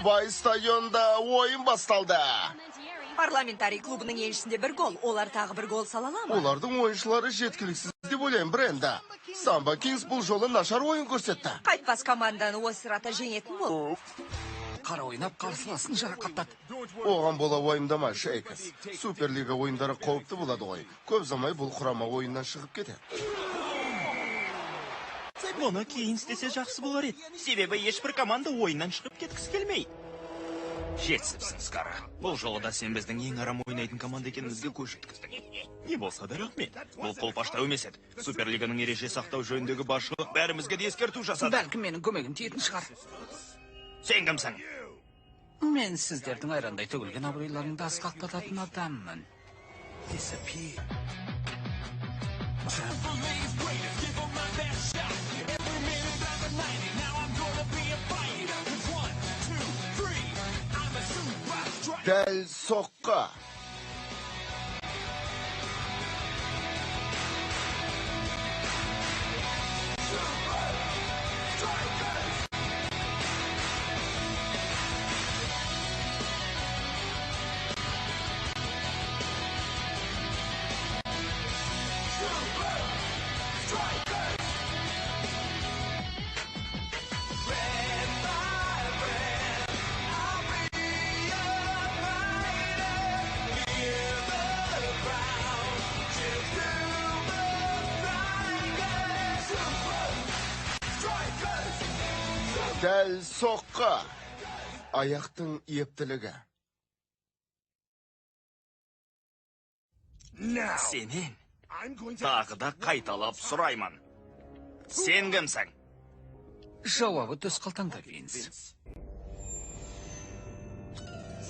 Бай стадионда ойын басталды. Парламентарий клубының еншісінде бір гол. Олар тағы бір гол сала ала ма? Олардың ойыншылары жеткіліксіз деп ойлаймын, Бренда. Самба Кингс бұл жолы нашар ойын көрсетті. Қайтпас команданы ойсырата жеңетін бол. Қара ойнап қарсыласын жарақаттады. Оған бола уайымдама, Шейкс. Суперлига ойындары қауіпті болады ғой. Көп ұзамай бұл құрама ойыннан шығып кетеді. Мұны кейін істесе жақсы болар еді. Себебі ешбір команда ойыннан шығып кеткісі келмейді. Жетісіпсің, Скара. Бұл жолы да сен біздің ең арам ойнайтын команда екенімізге көз жеткіздің. Не болса да рахмет. Бұл қолпаштау емес еді. Суперлиганың ереже сақтау жөніндегі басшылық бәрімізге де ескерту жасады. Бәлкім менің көмегім тиетін шығар. Сен кімсің? Мен сіздердің айрандай төгілген абыройларыңды асқақтататын адаммын. Дәл соққы. Дәл соққы. Аяқтың ептілігі. Сенен тағы да қайталап сұраймын. Сен кімсің? Жауабы төс қалтаңда, Винс.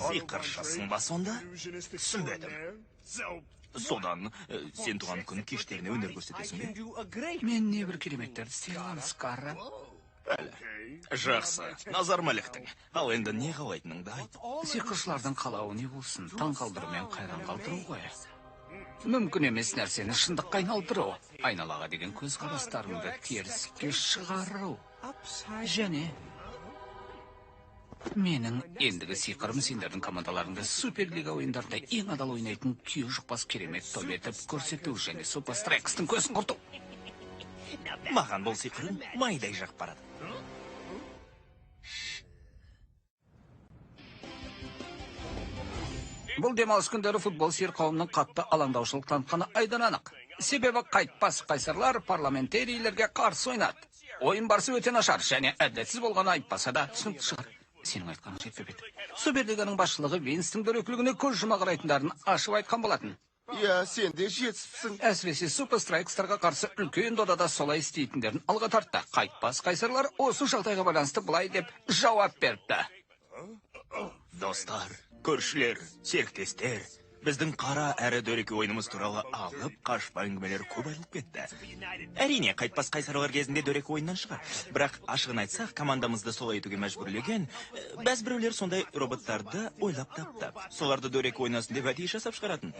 Сиқыршысың ба сонда? Түсінбедім. Содан сен туған күн кештеріне өнер көрсетесің бе? Мен небір кереметтерді істей аламын, Скара. Әлі. Жақсы, назар Малектің. Ал енді не қалайтыныңды айт. Сиқыршылардың қалауы не болсын, таң қалдыру мен қайран қалдыру ғой. Мүмкін емес нәрсені шындыққа айналдыру, айналаға деген көзқарастарыңды теріске шығару. Және менің ендігі сиқырым сендердің командаларыңды Суперлига ойындарында ең адал ойнайтын күйе жұқпас керемет топ етіп көрсету және Супер Страйкстың көзін құрту. Маған бұл сиқырың майдай жағып барады. Бұл демалыс күндері футбол сүйер қауымның қатты алаңдаушылық танытқаны айдан анық. Себебі қайтпас қайсарлар парламентарийлерге қарсы ойнады. Ойын барысы өте нашар және әділетсіз болғаны айтпаса да түсінікті шығар. Сенің айтқаның жетпеп еді. Суперлиганың басшылығы Винстің дөрекілігіне көз жұма қарайтындарын ашып айтқан болатын. Иә, сен де жетісіпсің. Әсіресе Супер Страйкстарға қарсы үлкен додада солай істейтіндерін алға тартты. Қайтпас қайсарлар осы жағдайға байланысты былай деп жауап беріпті. Достар, көршілер, серіктестер, біздің қара әрі дөрекі ойынымыз туралы алып қашпа әңгімелер көп айтылып кетті. Әрине, қайтпас қайсарлар кезінде дөрекі ойыннан шығар. Бірақ ашығын айтсақ, командамызды солай етуге мәжбүрлеген бәз біреулер сондай роботтарды ойлап тапты. Соларды дөрекі ойнасын деп әдейі жасап шығаратын.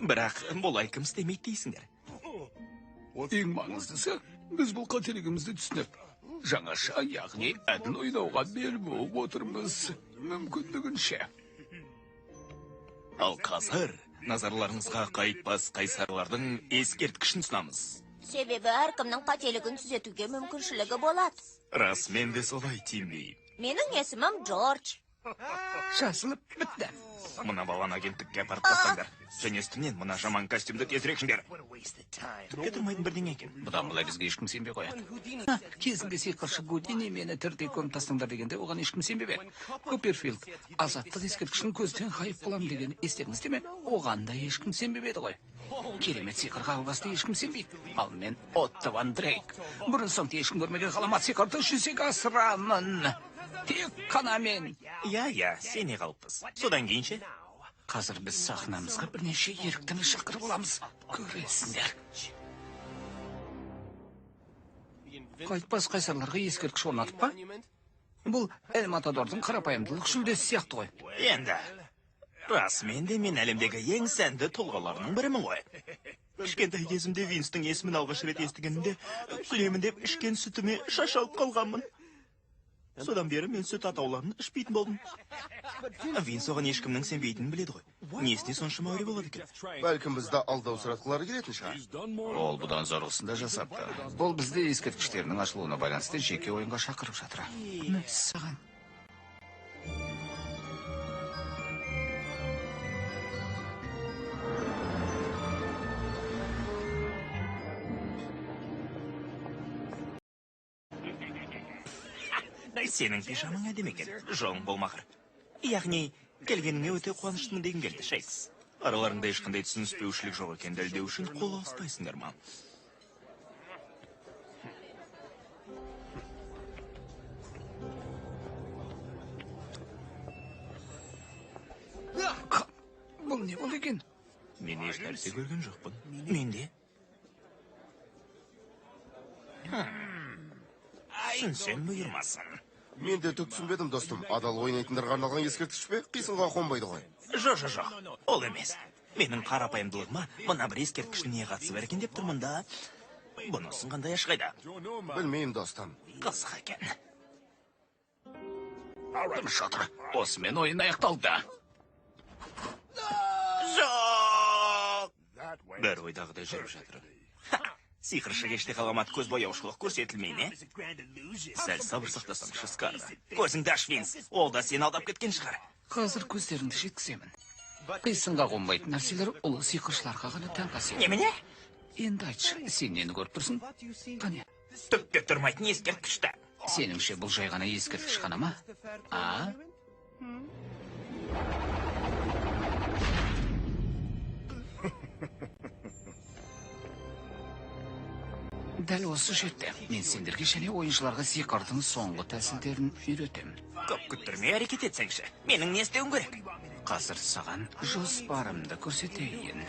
Бірақ бұлай кім істемейді дейсіңдер. Ең маңыздысы, біз бұл қателігімізді түсініп, жаңаша, яғни әділ ойнауға бел буып отырмыз мүмкіндігінше. Ал қазір назарларыңызға қайтпас қайсарлардың ескерткішін ұсынамыз. Себебі әркімнің қателігін түзетуге мүмкіншілігі болады. Расымен де солай, Тимми. Менің есімім Джордж. Жазылып бітті. Мына баланы агенттікке апарып тастаңдар. Және үстінен мына жаман костюмді тезірек жібер. Түкке тұрмайтын бірдеңе екен. Бұдан былай бізге ешкім сенбей қояды. Кезінде сиқыршы Гудини мені тірідей көміп тастаңдар дегенде оған ешкім сенбеп еді. Копперфилд азаттық ескерткішін көзден ғайып қылам деген естеріңізде ме? Оған да ешкім сенбеп еді ғой. Керемет сиқырға басты ешкім сенбейді. Ал мен Отто ван Дрейк. Бұрын соңды ешкім көрмеген ғаламат сиқырды жүзеге асырамын. Тек қана мен. Иә, иә, сене қалыппыз. Содан кейін ше? Қазір біз сахнамызға бірнеше еріктіні шақырып аламыз. Көресіңдер. Қайтпас қайсарларға ескерткіш орнатып па? Бұл Эль Матадордың қарапайымдылық жүлдесі сияқты ғой. Енді, расымен де мен әлемдегі ең сәнді тұлғаларының бірімін ғой. Кішкентай кезімде Винстің есімін алғаш рет естігенімде, күлемін деп ішкен сүтіме шашалып қалғанмын. Содан бері мен сүт атауларын ішпейтін болдым. Винс оған ешкімнің сенбейтінін біледі ғой. Несіне соншама әуре болады екен? Бәлкім бізді алдаусыратқылары келетін шығар. Ол бұдан зорғысын да жасапты. Бұл бізді ескерткіштерінің ашылуына байланысты жеке ойынға шақырып жатыр. Мәссаған. Сенің пижамаң әдемі екен. Жолың болмағыр. Яғни, келгеніңе өте қуаныштымын дегім келді, Шейкс. Араларыңда ешқандай түсініспеушілік жоқ екенін дәлелдеу үшін қол алыспайсыңдар ма? Бұл не болды екен? Мен еш нәрсе көрген жоқпын. Мен де. Түсінсем бұйырмасын. Мен де түк түсінбедім, достым. Адал ойнайтындарға арналған ескерткіш пе? Қисынға қонбайды ғой. Жоқ, ол емес. Менің қарапайымдылығыма мына бір ескерткіштің не қатысы бар екен деп тұрмын да. Бұнысын қандай ашқайда? Білмеймін, достым. Қызық екен. Тыныш отыр. Осымен ойын аяқталды. Жоқ! Бәрі ойдағыдай жүріп жатыр. Сиқыршы кеште ғаламат көз бояушылық көрсетілмей ме? Сәл сабыр сақтасаңшы, Скарра. Көзіңді аш, Винс. Ол да сені алдап кеткен шығар. Қазір көздеріңді жеткіземін. Қисынға қонбайтын нәрселер ұлы сиқыршыларға ғана тән қасиет. Немене? Енді айтшы, сен нені көріп тұрсың? Қане? Түкке тұрмайтын ескерткішті. Сеніңше бұл жай ғана ескерткіш қана ма? А? Дәл осы жерде мен сендерге және ойыншыларға сиқырдың соңғы тәсілдерін үйретемін. Көп күттірмей әрекет етсеңші. Менің не істеуім керек? Қазір саған жоспарымды көрсетейін.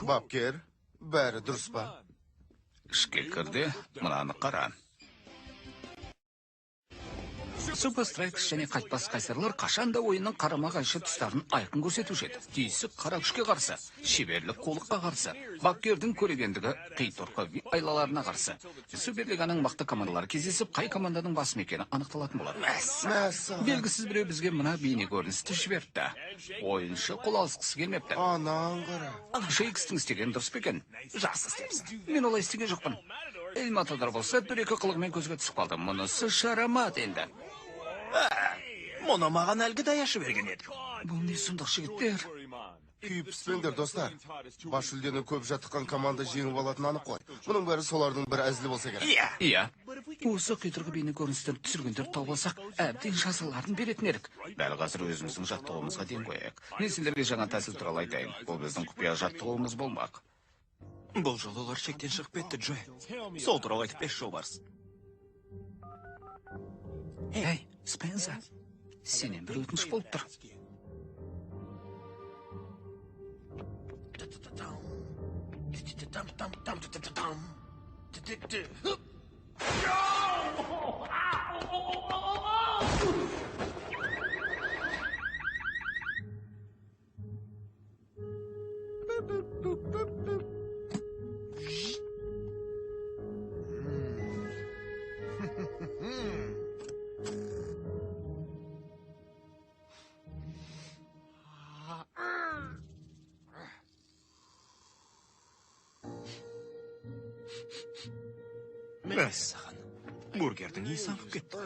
Бапкер, бәрі дұрыс па? Ішке кірде, мынаны қара. Супер Страйкс және қайтпас қайсарлар қашанда ойынның қарама-қайшы тұстарын айқын көрсетуші еді. Түйсік қара күшке қарсы, шеберлік қулыққа қарсы, бапкердің көрегендігі қитұрқы айлаларына қарсы. Суперлиганың мықты командалары кездесіп, қай команданың басым екені анықталатын болады. Мәссаған. Белгісіз біреу бізге мына бейне көріністі жіберіпті. Ойыншы қол алысқысы келмепті. Анаң қара. Шейкстің істегені дұрыс па екен? Жақсы істепсің. Мен олай істеген жоқпын. Эль Матадор болса, дөрекі қылығымен көзге түсіп қалды. Мұнысы шарамат енді. Мұны маған әлгі даяшы берген еді. Бұл не сұмдық, жігіттер? Күйіп піспеңдер, достар. Бас жүлдені көп жаттыққан команда жеңіп алатыны анық қой. Мұның бәрі солардың бір әзілі болса керек. Иә. Иә. Осы қитұрқы бейне көріністерді түсіргендер тауып алсақ, әбден жазаларын беретін едік. Дәл қазір өзіміздің жаттығуымызға ден қояйық. Мен сендерге жаңа тәсіл туралы айтайын. Бұл біздің құпия жаттығуымыз болмақ. Бұл жолы олар шектен шығып кетті, Джой. Сол туралы айтып берші, жолбарыс. Ей, Спенса, сенен бір өтініш болып тұр. Мәссаған, бургердің иісі аңқып кетті.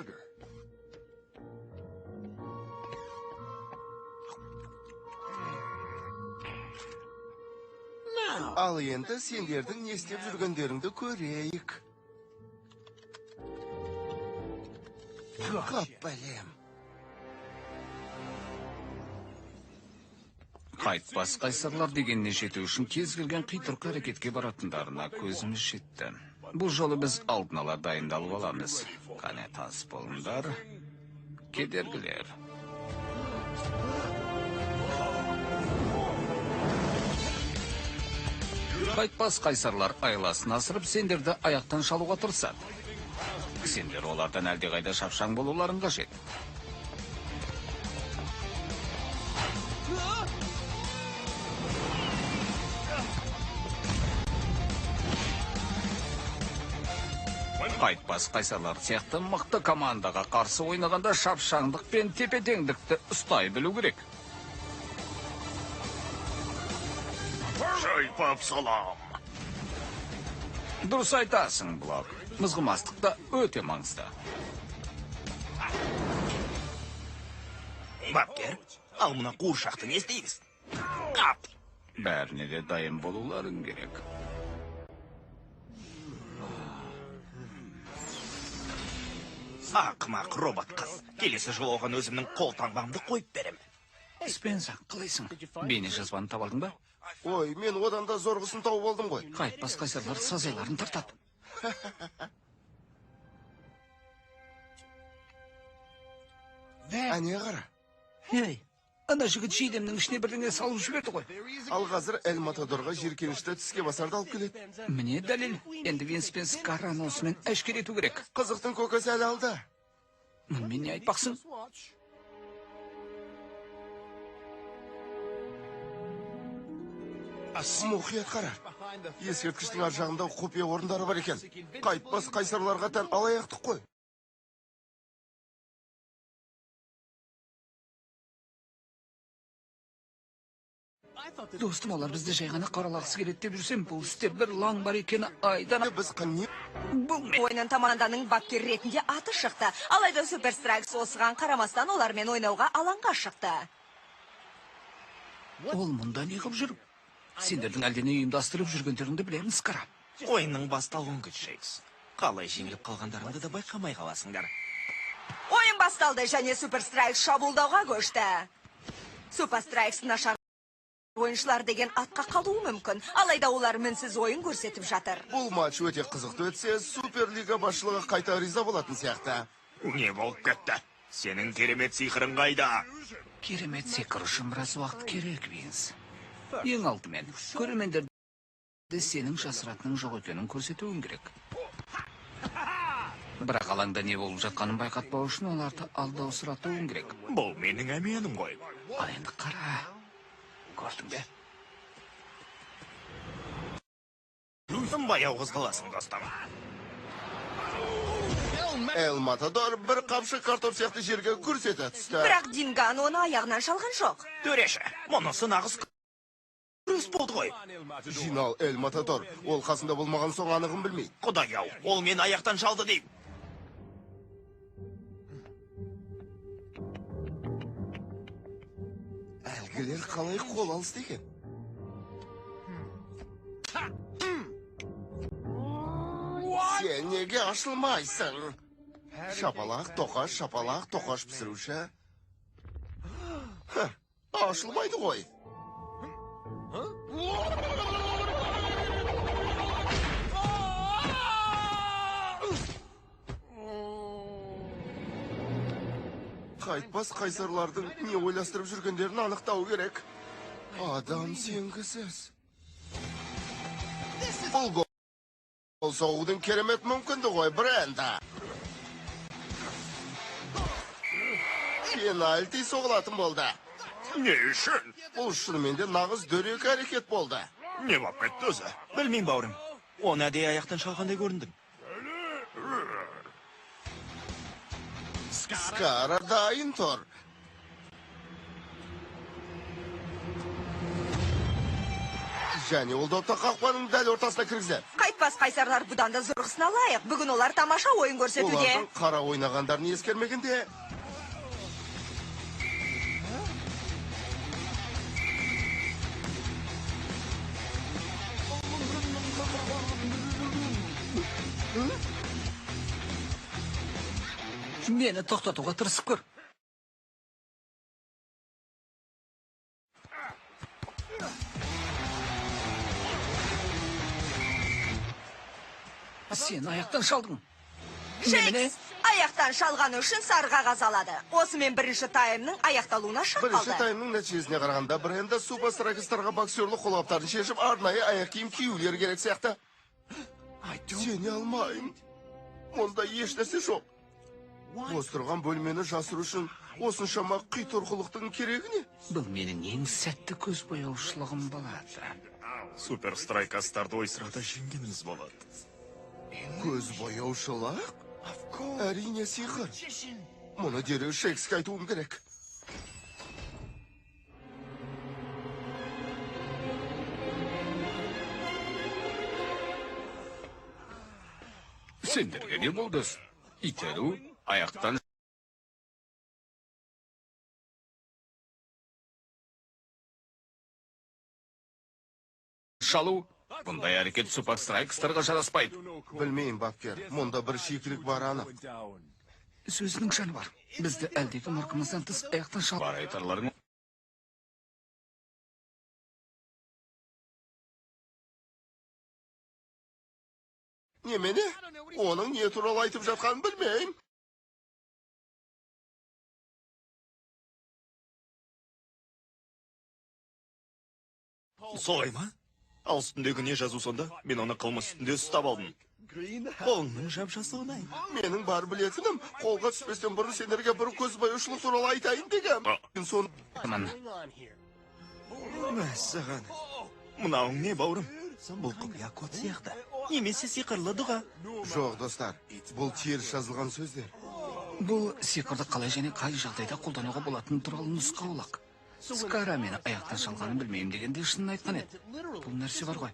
Ал енді сендердің не істеп жүргендеріңді көрейік. Қап бәлем. Қайтпас қайсарлар дегеніне жету үшін кез келген қитұрқы әрекетке баратындарына көзіміз жетті. Бұл жолы біз алдын ала дайындалып аламыз. Қане, таныс болыңдар, кедергілер. Қайтпас қайсарлар айласын асырып, сендерді аяқтан шалуға тырысады. Сендер олардан әлдеқайда шапшаң болуларың қажет. Қайтпас қайсарлар сияқты мықты командаға қарсы ойнағанда шапшаңдық пен тепе-теңдікті ұстай білу керек. Жайпап салам. Дұрыс айтасың, Блок. Мызғымастық та өте маңызды. Бапкер, ал мына қуыршақты не істейміз? Ап! Бәріне де дайын болуларың керек. Ақымақ робот қыз. Келесі жолы оған өзімнің қолтаңбамды қойып берем. Спенса, қалайсың? Бейне жазбаны таба алдың ба? Ой, мен одан да зорғысын тауып алдым ғой. Қайтпас қайсарлар сазайларын тартады. Әне қара. Ей, ана жігіт жейдемнің ішіне бірдеңе салып жіберді ғой. Ал қазір Эль Матадорға жиіркенішті тіске басарды алып келеді. Міне дәлел. Енді Винс пен Скараны осымен әшкере ету керек. Қызықтың көкесі әлі алда. Мұнымен не айтпақсың? Мұқият қара. Ескерткіштің ар жағында құпия орындары бар екен. Қайтпас қайсарларға тән алаяқтық қой. Достым, олар бізді жай ғана қаралағысы келеді деп жүрсем, бұл істе бір лаң бар екені айдан. Біз не Бұл мен. Ойынның команданың бапкер ретінде аты шықты. Алайда Супер Страйкс осыған қарамастан олармен ойнауға алаңға шықты. Ол мұнда не қылып жүр? Сендердің әлдене ұйымдастырып жүргендеріңді білемін, Скара. Ойынның басталуын күт, Шейкс. Қалай жеңіліп қалғандарыңды да байқамай қаласыңдар. Ойын басталды және Супер Страйкс шабуылдауға көшті. Супер Страйкс нашар ойыншылар деген атқа қалуы мүмкін. Алайда олар мінсіз ойын көрсетіп жатыр. Бұл матч өте қызықты өтсе, Суперлига басшылығы қайта риза болатын сияқты. Не болып кетті? Сенің керемет сиқырың қайда? Керемет сиқыр үшін біраз уақыт керек, Винс. Ең алдымен, көрермендерді сенің жасыратының жоқ екенін көрсетуің керек. Бірақ алаңда не болып жатқанын байқатпау үшін оларды алдаусыратуың керек. Бұл менің әмияным ғой. Ал енді қара. Көрдің бе? Баяу қозғаласың, достым. Эль Матадор бір қапшық картоп сияқты жерге гүрс ете түсті. Бірақ Динган оны аяғынан шалған жоқ. Төреші, мұнысы нағыз күрес болды ғой. Жинал, Эль Матадор. Ол қасында болмаған соң анығын білмейді. Құдай ау, ол мені аяқтан шалды деймін. Әлгілер қалай қол алысты екен? Сен неге ашылмайсың? Шапалақ, тоқаш, шапалақ, тоқаш пісіруші. Ха, ашылмайды ғой. Қайтпас қайсарлардың не ойластырып жүргендерін анықтау керек. Адам сенгісіз. Бұл гол соғудың керемет мүмкіндігі ғой, Бренда. Пенальти соғылатын болды. Не үшін? Бұл шынымен де нағыз дөрекі әрекет болды. Не болып кетті өзі? Білмеймін, бауырым. Оны әдейі аяқтан шалғандай көріндің. Скара дайын тұр. Және ол допты қақпаның дәл ортасына кіргізді. Қайтпас қайсарлар бұдан да зорғысына лайық. Бүгін олар тамаша ойын көрсетуде. Олардың қара ойнағандарын ескермегенде. Мені тоқтатуға тырысып көр. Сен аяқтан шалдың. Немене? Шейкс аяқтан шалғаны үшін сары қағаз алады. Осымен бірінші таймның аяқталуына шақ Бірінші қалды. таймның нәтижесіне қарағанда Бренда Супер Страйкстарға боксерлық қолғаптарын шешіп, арнайы аяқ киім киюлері керек сияқты. Сене алмаймын. Мұнда еш нәрсе жоқ. Бос тұрған бөлмені жасыру үшін осыншама қитұрқылықтың керегі не? Бұл менің ең сәтті көз бояушылығым болады. Супер Страйкастарды ойсырата жеңгеніміз болады. Көз бояушылық? Әрине, сиқыр. Мұны дереу Шейкске айтуым керек. Сендерге не болды? Итеру, аяқтан шалу. Бұндай әрекет Суперстрайкстарға жараспайды. Білмеймін, бапкер. Мұнда бір шикілік бар анық. Сөзінің жаны бар. Бізді әлдекім ырқымыздан тыс аяқтан шал. Бар айтарларың Немене? Оның не туралы айтып жатқанын білмеймін. Солай ма? Ал үстіндегі не жазу сонда? Мен оны қылмыс үстінде ұстап алдым. Қолыңның жап-жасылын ай. Менің бар білетінім, қолға түспестен бұрын сендерге бір көзбояушылық туралы айтайын дегем. Соны Мәссаған. Мынауың не, бауырым? Бұл құпия код сияқты. Немесе сиқырлы дұға. Жоқ, достар, бұл теріс жазылған сөздер. Бұл сиқырды қалай және қай жағдайда қолдануға болатыны туралы нұсқаулық. Скара мені аяқтан шалғанын білмеймін дегенде шынын айтқан еді. Бұл нәрсе бар ғой.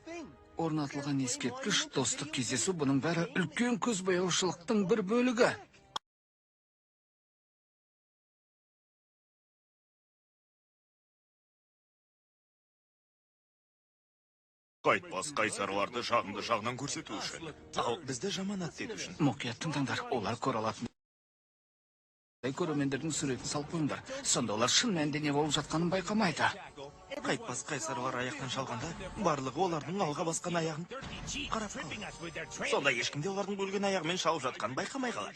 Орнатылған ескерткіш, достық кездесу, бұның бәрі үлкен көзбояушылықтың бір бөлігі. Қайтпас қайсарларды жағымды жағынан көрсету үшін. Ал бізді жаман атты ету үшін. Мұқият тыңдаңдар, олар көре алатын көрермендердің суретін салып қойыңдар. Сонда олар шын мәнінде не болып жатқанын байқамайды. Қайтпас қайсарлар аяқтан шалғанда, барлығы олардың алға басқан аяғын қарап қалады. Сонда ешкім де олардың бөлген аяғымен шалып жатқанын байқамай қалады.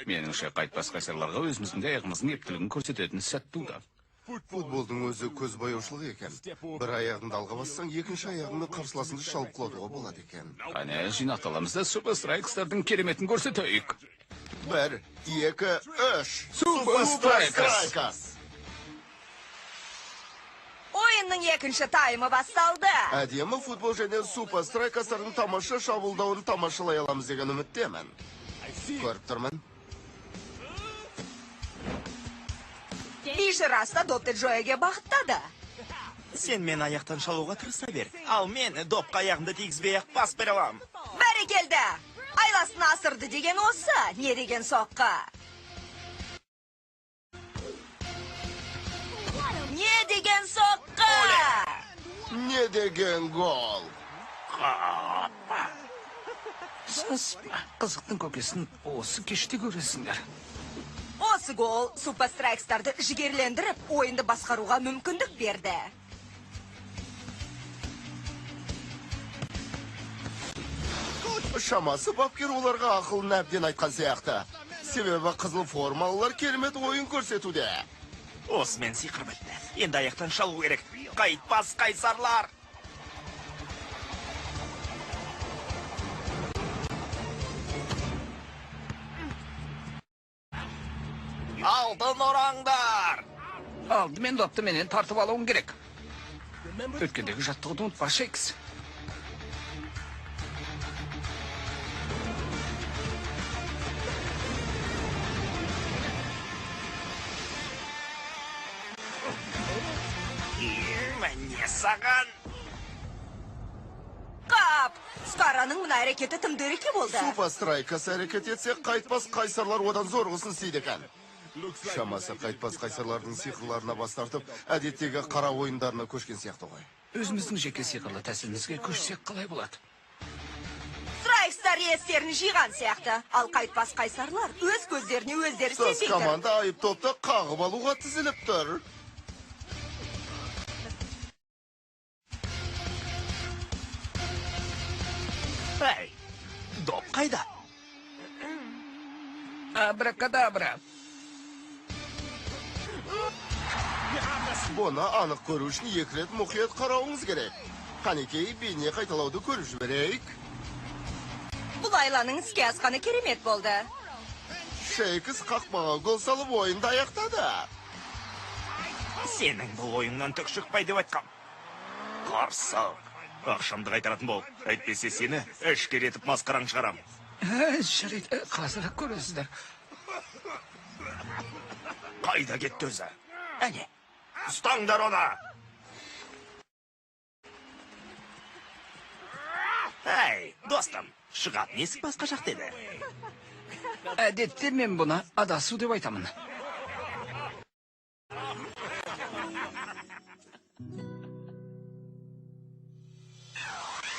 Меніңше, қайтпас қайсарларға өзіміздің де аяғымыздың ептілігін көрсететін сәт туды. Футболдың өзі көзбояушылық екен. Бір аяғыңды алға бассаң, екінші аяғыңмен қарсыласыңды шалып құлатуға болады екен. Қане, жинақталамыз да Суперстрайкстардың кереметін көрсетейік. 1, 2, 3. Супер Страйкерс! Ойынның екінші таймы басталды. Әдемі футбол және Супер Страйкерстардың тамаша шабуылдауын тамашалай аламыз деген үміттемін. Көріп тұрмын. Биші раста допты Джоэге бағыттады. Сен мен аяқтан шалуға тырыса бер. Ал мен допқа аяғымды тигізбей ақ пас бере аламын. Бәрекелді! Айласын асырды деген осы. Не деген соққы? Не деген соққы? Не деген гол? Саспа, қызықтың көкесін осы кеште көресіңдер. Осы гол Суперстрайкстарды жігерлендіріп, ойынды басқаруға мүмкіндік берді. Шамасы бапкер оларға ақылын әбден айтқан сияқты. Себебі қызыл формалылар керемет ойын көрсетуде. Осымен сиқыр бітті. Енді аяқтан шалу керек. Қайтпас қайсарлар! Алтын ораңдар! Алдымен допты менен тартып алуың керек. Өткендегі жаттығуды ұмытпа, Шейкс. Міне саған! Қап! Скараның мына әрекеті тым дөрекі болды. Супер Страйкерс әрекет етсе, қайтпас қайсарлар одан зорғысын істейді екен. Шамасы қайтпас қайсарлардың сиқырларына бас тартып, әдеттегі қара ойындарына көшкен сияқты ғой. Өзіміздің жеке сиқырлы тәсілімізге көшсек қалай болады? Страйкстар естерін жиған сияқты. Ал қайтпас қайсарлар өз көздеріне өздері Сас сенбей тұр. команда айып топты қағып алуға тізіліп тұр. Әй, доп қайда? Абракадабра. Бұны анық көру үшін екі рет мұқият қарауыңыз керек. Қанекей, бейне қайталауды көріп жіберейік. Бұл айланың іске асқаны керемет болды. Шейкс қақпаға гол салып ойынды аяқтады. Сенің бұл ойыңнан түк шықпай деп айтқам. Қарсақ. Ақшамды қайтаратын бол. Әйтпесе сені әшкере етіп масқараң шығарам. Жарайды, қазір көресіздер. Қайда кетті өзі? Әне, ұстаңдар оны! Әй, достым, шығатын есік басқа жақта еді. Әдетте мен бұны адасу деп айтамын.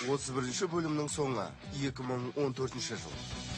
31 бөлімнің соңы 2014 жыл.